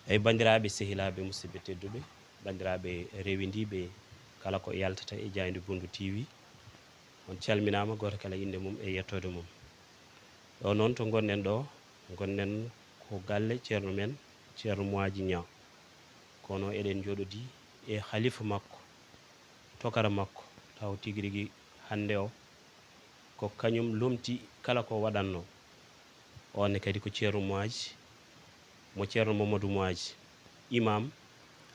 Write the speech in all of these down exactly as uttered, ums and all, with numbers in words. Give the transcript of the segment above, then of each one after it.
Eyi, banndiraaɓe, sehilaaɓe, musidɓe tedduɓe, banndiraaɓe rewindiiɓe kala ko yaltata e Jaaynde Bundu T V, on calminaama, gooto kala innde mum e yettoode mum. Ɗo noon to ngonɗen ɗo, ngonɗen ko galle ceerno men, Ceerno Moaji Niang. Kono eɗen njooɗodii e halifa makko, tokara makko, taw tigi rigi hannde o ko kañum lomti kala ko waɗatnoo. On ne kadi ko Ceerno Moaji, mo Ceerno Mamadou Moaji, imam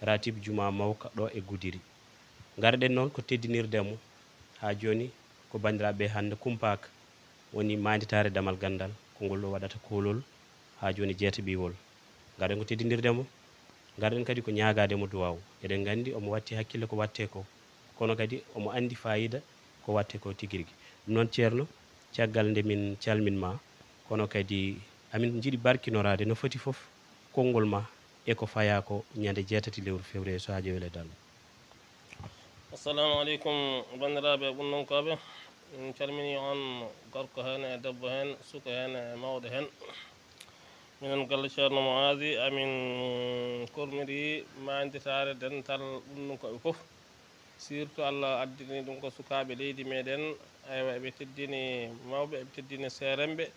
ratib juma mawka ɗo e Gudiri. Ngarɗen noon ko teddinirde mo. Haa jooni ko banndiraaɓe hannde kumpaaka woni maanditaare damal ganndal, ko ngol ɗo waɗata koolol haa jooni jeetaɓiwol. Ngarɗen ko teddinirde mo, ngarɗen kadi ko ñaagaade mo duwaaw. Eɗen nganndi omo watti hakkille ko watte ko, kono kadi omo anndi faayiida ko watte ko tigi rigi. Ɗum noon, ceerno, caggal nde min calmin ma, kono kadi amin njiɗi barkinoraade no foti fof konngol ma e ko fayaa ko ñande jeetati lewru février, so haaji wele dal. Assalamu aleykum, banndiraaɓe ɓunnunkooɓe. Min calminii on, gorko heen e debbo heen, suka heen e mawɗo heen. Minen galle Ceerno Moazi, amin kormiri maanditaare dental ɓunnunkooɓe fof. Surtout Allah addini ɗum ko sukaaɓe leydi meɗen, aywa, eɓe teddini mawɓe, eɓe teddini seeremɓe,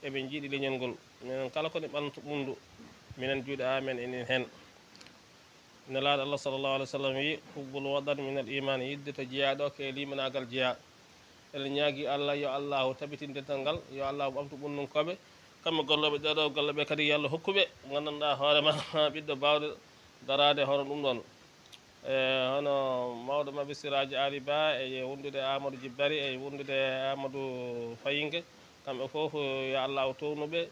eɓe njiɗi leñol ngol. Minen kala ko ne ɓantu ɓunndu, minen juuɗe amen enen heen. Nelaaɗo Allah sallallahu alaihi wasallam wi, "Hubbul watan minal iman," yidde to jeyaaɗo ko e limanaagal jeyaa. Eɗen ñaagi Allah yo Allahu tabitin dental ngal, yo Allahu ɓamtu ɓunnunkooɓe, kamɓe gollooɓe ɗeɗo golle ɓe kadi yo Allah hokku ɓe, nganndanɗaa hoore ma, ɓiɗɗo baawɗo daraade hono ɗum ɗoon. E hono mawɗo maɓɓe Siraaji Ali Ba, e wondude Amadou Jibbari, e wondude Amadou Fayinke, kamɓe fof yo Allahu townu ɓe,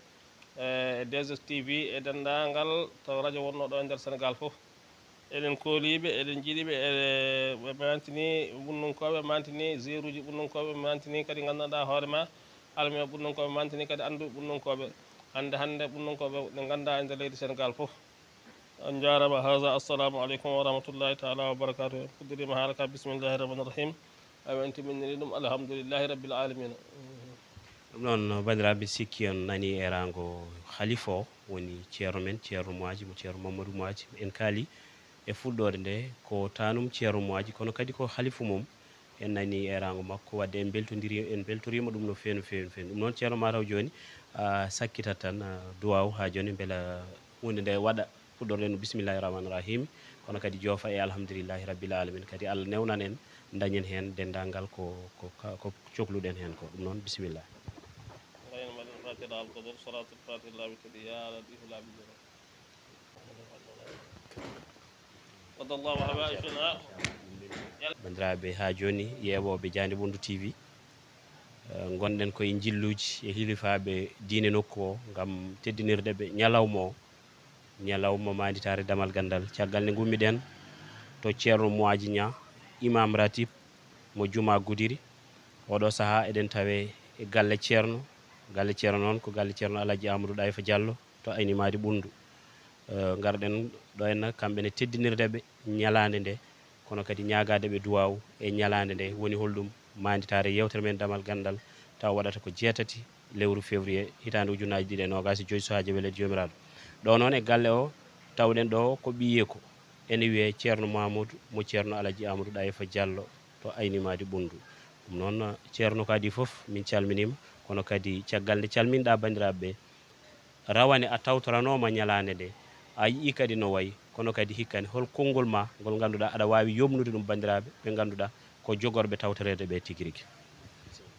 e D S T V, e denndaangal to radio wonnoo ɗo e nder Senegal fof. Eɗen kooliiɓe, eɗen njiɗiɓe, e ɓe mantini ɓunnunkooɓe, mantini zeeruuji ɓunnunkooɓe, mantini kadi nganndanɗaa hoore ma, almuɓe ɓunnunkooɓe, mantini kadi annduɓe ɓunnunkooɓe. Hannde, hannde ɓunnunkooɓe ne nganndaa e nder leydi Senegal fof. On njaaraama. Haza, assalamu aleykum wa rahmatullahi taala wa barakatuh. En puɗɗiriima haala ka, bismillahi rahmani rahim. Awa en timminiri ɗum, alhamdulillahi rabbil alamina. Ɗum noon, banndiraaɓe, sikki on nani e raango halifa o, woni ceerno men, Ceerno Moaji, mo Ceerno Mamadou Moaji. En kaali e fuɗɗoode nde ko taanum Ceerno Moaji, kono kadi ko halifu mum. En nani e raango makko, wadde en mbeltondiri, en mbeltoriima ɗum no feewi, no feewi, no feewi. Ɗum noon, ceerno, mataw jooni a sakkitat tan, a, duwaaw haa jooni, mbela huunde nde waɗa. Puɗɗorɗen no bismillahi rahmani rahimi, kono kadi joofa e alhamdulillahi rabbil alamin. Kadi Allah newnan en, dañen heen denndaangal ko, ko, ko, ko cokluɗen heen ko. Ɗum noon, bisimilla. Allahumma salli ala al-Qudus, salatul fatih, laabi tati, ya Latif, laabi tati. Wadallahu habaishuna. Banndiraaɓe, haa jooni, yeeɓooɓe Jaaynde Ɓunndu T V, eh, ngonɗen ko e njilluuji e hilifaaɓe diine nokku o, ngam teddinirde ɓe ñalawma o, ñalawma maanditaare damal ganndal. Caggal nde ngummiɗen to Ceerno Moaji Niang, imam ratib mo Juma Gudiri. Oɗo sahaa eɗen tawe e galle Ceerno. Galle Ceerno noon ko galle Ceerno Alhaji Amadou Ɗayfa Diallo to Ayni Madi Ɓunndu. Eh, ngarɗen ɗo henna kamɓe ne teddinirde ɓe ñalaande nde, kono kadi ñaagaade ɓe duwaaw e ñalaande nde. Woni holɗum? Maanditaare yeewtere men Damal Ganndal, taw waɗata ko jeetati lewru février, hitaande ujunnaaji ɗiɗi e noogaas e joy, so haaji weleede Joomiraaɗo. Ɗo noon e galle o, tawɗen ɗo ko ɓiyeeko, ene wiyee Ceerno Mamadou mo Ceerno Alhaji Amadou Ɗayfa Diallo to Ayni Madi Ɓunndu. Ɗum noon, Ceerno, ko adii fof, min calminiima, kono kadi caggal nde calminɗaa banndiraaɓe ɓe, rawane a tawtoranooma ñalaande nde, a yii kadi no wayi, kono kadi hikka ne, hol konngol ma ngol ngannduɗaa aɗa waawi yomnude ɗum banndiraaɓe ɓe ngannduɗaa ko jogorɓe tawtoreede ɓe tigi rigi?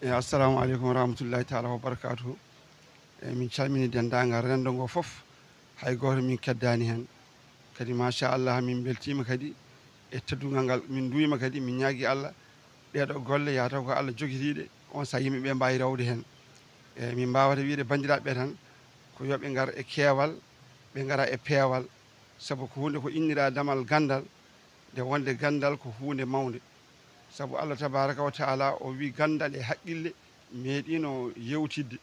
E, assalamu aleykum wa rahmatullahi taala wa barakatuhu. E, min calmini denndaangal renndo ngo fof, hay gooto min keddaani heen. Kadi, machallah, min mbeltiima kadi e teddungal ngal, min nduwiima kadi, min ñaagii Allah, ɗeeɗo golle, yataw ko Allah jogitiiɗe, on saaha yimɓe ɓe mbaawi rewde heen. E, min mbaawata wiyde banndiraaɓe ɓe tan, ko yo ɓe ngar e keewal, ɓe ngara e peewal, sabu ko huunde ko innira Damal Ganndal, nde wonde ganndal ko huunde mawnde. Sabu Allah tabaraka wa taala o wi ganndal e haqqille meeɗino yewtidde.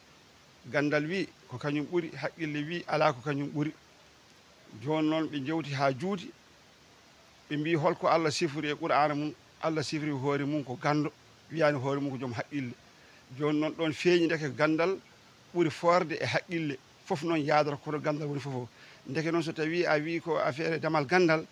Ganndal wi ko kañum ɓuri, haqqille wi alaa ko kañum ɓuri. Jooni noon ɓe njewti haa juuti, ɓe mbi holko Allah sifori e Qur'aana mum, Allah sifori hoore mum ko ganndo, wiyaani hoore mum ko joom haqqille. Jooni noon ɗoon feeñi ndeke ganndal ɓuri foorde e haqqille, fof noon yaadata kono ganndal woni fof o. Ndeke noon, so tawii a wii ko affaire damal ganndal,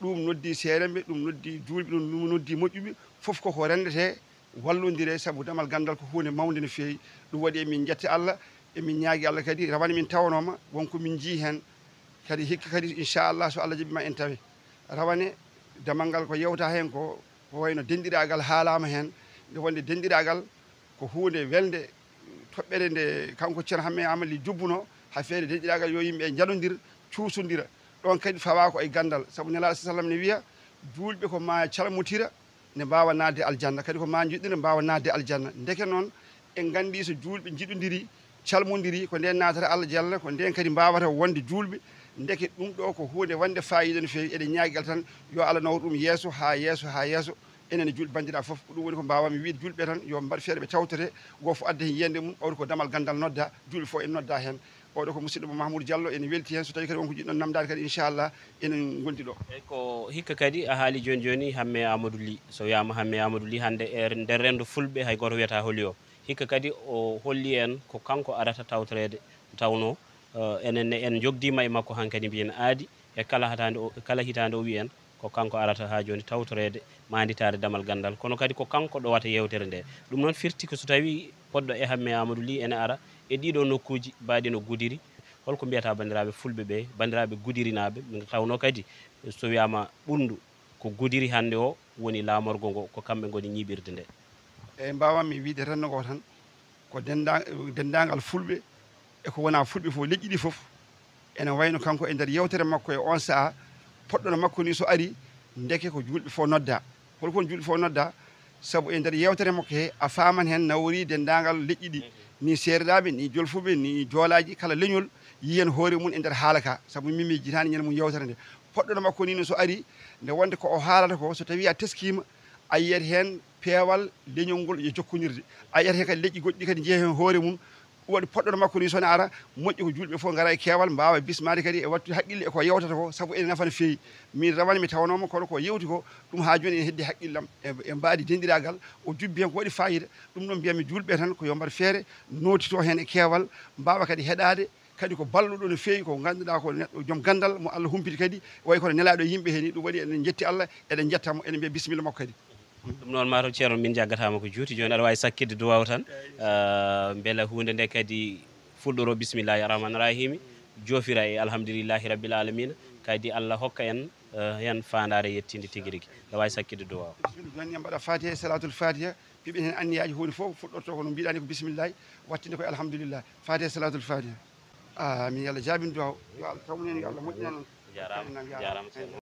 ɗum noddi seeremɓe, ɗum noddi juulɓe, ɗum, ɗum noddi moƴƴuɓe, fof koko renndetee, wallondiree, sabu damal ganndal ko huunde mawnde no feewi. Ɗum waɗi emin njetti Allah, emin ñaagi Allah kadi, rawane min tawanooma, won ko min njii heen. Kadi hikka kadi, inchallah, so Allah jaɓiima en tawe. Rawane, damal ngal ko yewta heen ko, ko wayno denɗiraagal haalaama heen, nde wonde denɗiraagal ko huunde welde, toɓɓere nde kanko Ceerno Hammet Amadou Ly jubbuno, haa feere denɗiraagal yo yimɓe njalondir, cuusondira. Ɗoon kadi fawaa ko e ganndal, sabu Nelaaɗo sallam ne wiya, juulɓe ko maa calmotira, nde mbaawa naatde aljanna, kadi ko maa njiɗɗo nde mbaawa naatde aljanna. Ndeke noon, en nganndi so juulɓe njiɗondiri, calmondiri, ko ndeen naatata Allah jalla, ko ndeen kadi mbaawata wonde juulɓe. Ndeke ɗum ɗo ko huunde wonde faayiida no feewi. Eɗen ñaagal tan yo Allah nawor ɗum yeeso, haa yeeso, haa yeeso. Enen e juulɓe banndiraaɓe fof, ko ɗum woni ko mbaawami wiyde juulɓe tan, yo mbaɗ feere ɓe tawtore, gooto fof adda heen yiyannde mum, ɓawde ko damal ganndal nodda, juulɓe fof en nodda heen. Oɗo ko musidɗo mo Mahmoudou Diallo, ene welti heen, so tawii kadi won ko jiɗɗon namdaade kadi, inchallah, enen ngondi ɗo. Eyi, ko hikka kadi a haali jooni jooni Hamme Amadou Ly. So wiyaama Hamme Amadou Ly, hannde e nder renndo fulɓe hay gooto wiyata holi o. Hikka kadi o holli en ko kanko arata tawtoreede, tawnoo, eh, enen ne en njogdiima e makko hankadi mbiyen aadi, e kala hitaande o, kala hitaande o wiyi en ko kanko arata haa jooni tawtoreede maanditaare damal ganndal, kono kadi ko kanko ɗowata yeewtere nde. Ɗum noon firti ko so tawii poɗɗo e Hamme Amadou Ly ene ara e ɗiɗo nokkuuji mbaɗi no Gudiri, holko mbiyata banndiraaɓe fulɓe ɓe, banndiraaɓe gudirinaaɓe, nde tawnoo kadi so wiyaama Ɓunndu, ko Gudiri hannde o woni laamorgo ngo, ko kamɓe ngoni ñiiɓirde nde? Eyi, mbaawanmi wiyde renndo ngo tan, ko dennda-, denndaangal fulɓe e ko wonaa fulɓe fof, leƴƴi ɗi fof, ene wayno kanko e nder yeewtere makko e oon sahaa, poɗɗono makko ni so ari, ndeke ko juulɓe fof nodda. Hol kon juulɓe fof nodda? Sabu e nder yeewtere makko he, a faaman heen nawori denndaangal leƴƴi ɗi, ni seerenaaɓe, ni jolfuɓe, ni joolaaji, kala leñol yiyen hoore mum e nder haala ka, sabu min mi jitaani ñande mum yeewtere nde. Poɗɗono makko ni no so ari, nde wonde ko o haalata ko, so tawii a teskiima, a yiyat heen peewal leñol ngol e jokkondirde. A yiyat heen kadi leƴƴi goɗɗi kadi njeya heen hoore mum. Ɗum waɗi poɗɗono makko ni so ne ara, moƴƴi ko juulɓe fof ngara e keewal, mbaawa bismaade kadi e wattude haqqille e ko yewtata ko, sabu ene nafa no feewi. Min rawane mi tawanooma, kono ko yewti ko, ɗum haa jooni ene heddi haqqillam. E, e mbaadi denɗiraagal, o jubbi heen ko waɗi faayiida. Ɗum noon mbiyatmi juulɓe tan ko yo mbaɗ feere, nootito heen e keewal, mbaawa kadi heɗaade, kadi ko balluɗo no feewi, ko ngannduɗaa ko neɗɗo joom ganndal, mo Allah humpiti kadi, wayi kono nelaaɗo e yimɓe heen ni. Ɗum waɗi eɗen njetti Allah, eɗen njetta mo, eɗen mbiya bisimilla makko kadi. Ɗum noon, maa taw Ceerno, min jaggataama ko juuti. Jooni aɗa waawi sakkitde duwaaw tan, ah, mbela huunde nde kadi fuɗɗoroo bismillaahi arrahmaani rahimi, joofira e alhamdulillaahi rabbil aalamiina, kadi Allah hokka en, eh, heen faandaare yettiinde tigi rigi. Aɗa waawi sakkitde duwaaw. Jooni en mbaɗa Faatiha e Salaatul Faatiha, piɓen heen anniyaaji, huunde fof fuɗɗortoo ko no mbiɗaa ni ko bisimillaahi, wattinde ko e alhamdulillaahi. Faatiha e Salaatul Faatiha. Amin. Yo Allah jaabin duwaaw. Yo Allah tawnu en, yo Allah moƴƴinan en. Jaaraama, jaaraama, Ceerno.